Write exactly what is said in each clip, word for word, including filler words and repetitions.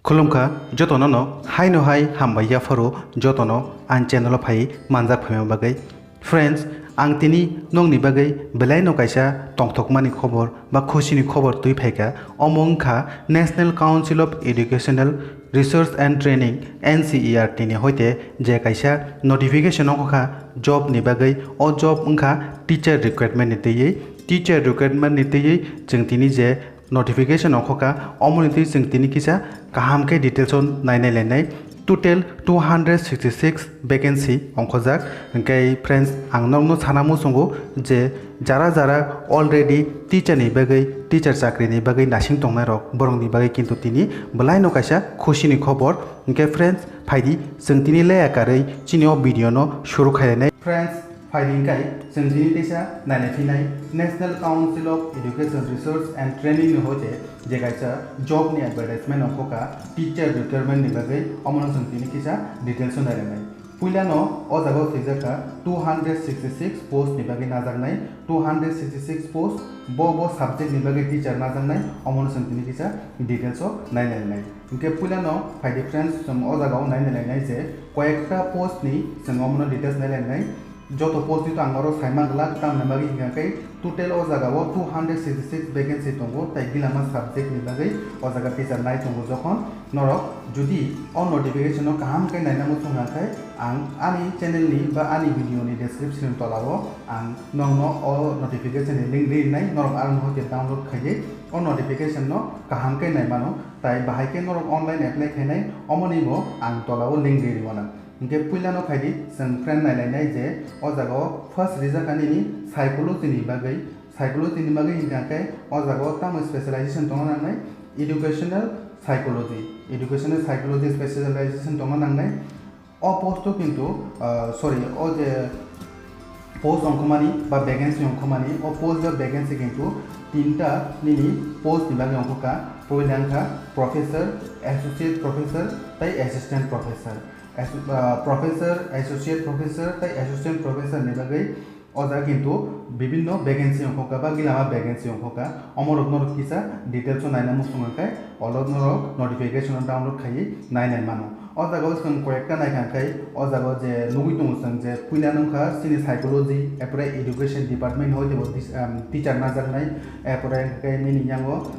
Khulumkha jotono no, haino hai hambai yapharo jotono ang channel o phai manjak phaima bagwi. Friends, ang tini nokni bagwi belai no kaisa tongthokmani khobor ba khusi ni khobor twi phaikha, omo wngkha National Council of Educational Research and Training, N C E R T ni hoite je kaisa notification ongkha job ni bagwi. O job wngkha teacher recruitment ni twiwi. Teacher recruitment ni twiwi chwng tini je notification ongkha, omoni twi chwng tini kisa kaham khe details o nainai lainai. Total two hundred sixty six vacancy ongkhojak. Hwnkhe friends, ang nokno sana muchungo je jara jara already teacher ni bagwi, teacher chakri ni bagwi nasing tongnai rok, borok ni bagwi kintu tini belai no kaisa khusi ni khobor. Hwnkhe friends, phaidi chwng tini leya karwi chini o video no shuru khainai. Friends, phaidi hwnkhe chwng tini teisa nainai phinai National Council of Education Research and Training ni hoite je kaisa job ni advertisement ongkha teacher recruitment ni bagwi, omono chwng tini kisa details o nainai. Puilano o jaga o swijak kha two hundred sixty six post ni bagwi najaknai, two hundred sixty six post, bo bo subject ni bagwi teacher najaknai, omono chwng tini kisa details o nainai nai. Hwnkhe puilano phaidi friends, chwng o jaga o nainai lainai je koyekta post ni chwng omono details nainai nai. Joto post ni to ang oro saima glak, tamni bagwi hwnkha khe total o jaga o two hundred sixty six vacancy tongo, tai gilama subject ni bagwi o jaga teacher nai tongo. Jokhon norok jodi o notification no kaham khe naina muchung kha khe, ang ani channel ni ba ani video ni description tola o ang nokno o notification ni link rinai, norok aro no hoite download khaiwi o notification no kaham khe nai mano. Tai bahai khe norok online apply khainai, omoni bo ang tola o link ri rw nang. Hwnkhe puilano phaidi chwng friend nailainai je o jaga o first rijak kha nini psychology ni bagwi. Psychology ni bagwi hwnkha khe o jaga o tamo specialization tongna nangnai? Educational psychology. Educational psychology specialization tongna nangnai. O post o kintu, ah, sorry, o je post ongkhomani ba vacancy ongkhomani, o post ba vacancy kintu tinta nini post ni bagwi ongkha. Poila wngkha professor, associate professor, tai assistant professor. As-, ah, professor, associate professor, tai assistant professor ni bagwi o jaga kintu bibinno vacancy ongkha ba gilama vacancy ongkha. Omorok norok kisa details o naina muchung khe, olo norok notification o download khaiwi nainai mano. O jaga o chwng koyekta naikha khe, o jaga o je nugwi tongo chwng je puila nungkha chini psychology, apre education department hoite bo dis-, um, teacher najaknai, apre hwnkhe nini yango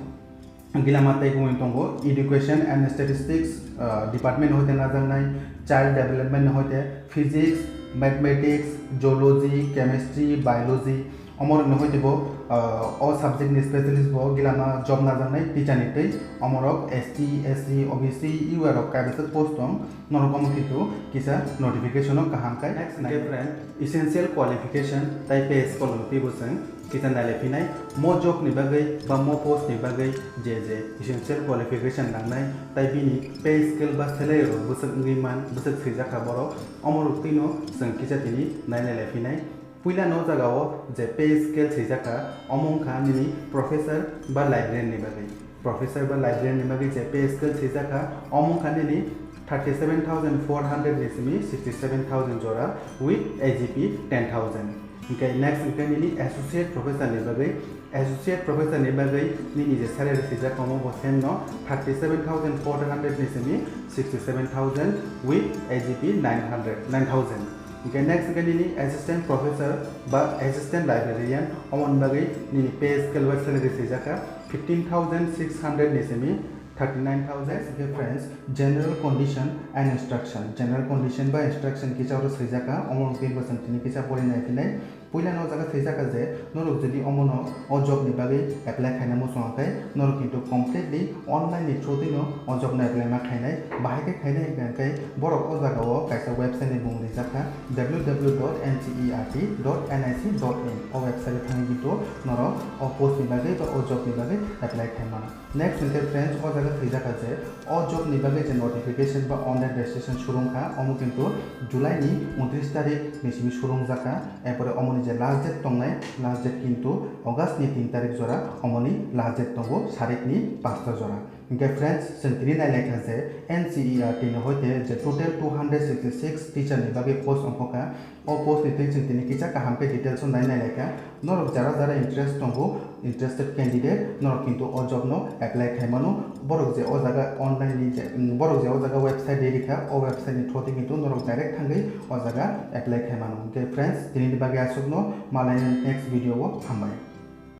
gilama tei kungwi tongo, education and statistics, uh, department hoite najaknai, child development hoite, physics, mathematics, zoology, chemistry, biology, omorokni hoite bo, uh, o subject ni specialist bo gilama job najaknai teacher ni tei. Omorok S T, S C, O B C, U R rok kaibasa post tong, norok omo kintu kisa notification o kaham khe. Next, hwnkhe friend, essential qualification tai pay scale no twibo chwng kisa nailai phinai. Mo job ni bagwi ba mo post ni bagwi je je essential qualification nangnai tai bini pay scale ba salary rok bwswk wngwi man, bwswk swijak kha borok, omorok twino chwng kisa tini nainai lai phinai. Puila no jaga o je pay scale swijak kha, omo wngkha nini professor ba librarian ni bagwi. Professor ba librarian ni bagwi je pay scale swijak kha, omo wngkha nini thirty seven thousand four hundred ni simi sixty seven thousand jora with A G P ten thousand. Hwnkhe next hwnkhe nini associate professor ni bagwi, associate professor ni bagwi nini je salary swijak omo bo same no thirty seven thousand four hundred ni simi sixty seven thousand with A G P nine hundred, nine thousand. Hwnkhe next hwnkhe nini assistant professor ba assistant librarian, omoni bagwi nini pay scale ba salary swijak kha fifteen thousand six hundred ni simi thirty nine thousand. Hwnkhe friends, general condition and instruction, general condition ba instruction kisa oro swijak kha, omo hwnkhe bo chwng tini kisa pori nai phinai. Puila no jaga swijak kha je norok jodi omono o job ni bagwi apply khaina muchung khe, norok kintu completely online ni through twi no o job no apply ma khainai. Bahai khe khainai hwnkhe borok o jaga o kaisa website ni bung rijak kha, W W W dot N C E R T dot N I C dot in. O website o thangwi kintu norok o post ni bagwi ba o job ni bagwi apply khai mano. Next hwnkhe friends, o jaga swijak kha je o job ni bagwi je notification ba online registration surung kha, omo kintu July ni untris tarik ni simi surung jak kha. Erpore omoni je last date tongnai, last date kintu August ni tin tarik jora, omoni last date tongo sarik ni panch ta jora. Hwnkhe friends, chwng tini nai lai kha je N C E R T ni hoite je total two hundred sixty six teacher ni bagwi post ongkho kha. O post ni twi chwng tini kisa kaham khe details o nai nai lai kha. Norok jara jara interest tongo, interested candidate norok kintu o job no apply khai mano. Borok je o jaga online ni je, mm, borok je o jaga website de rikha, o website ni through de kintu norok direct thangwi o jaga apply khai mano. Hwnkhe friends, tini ni bagwi aswk no, malai next video o, hambai.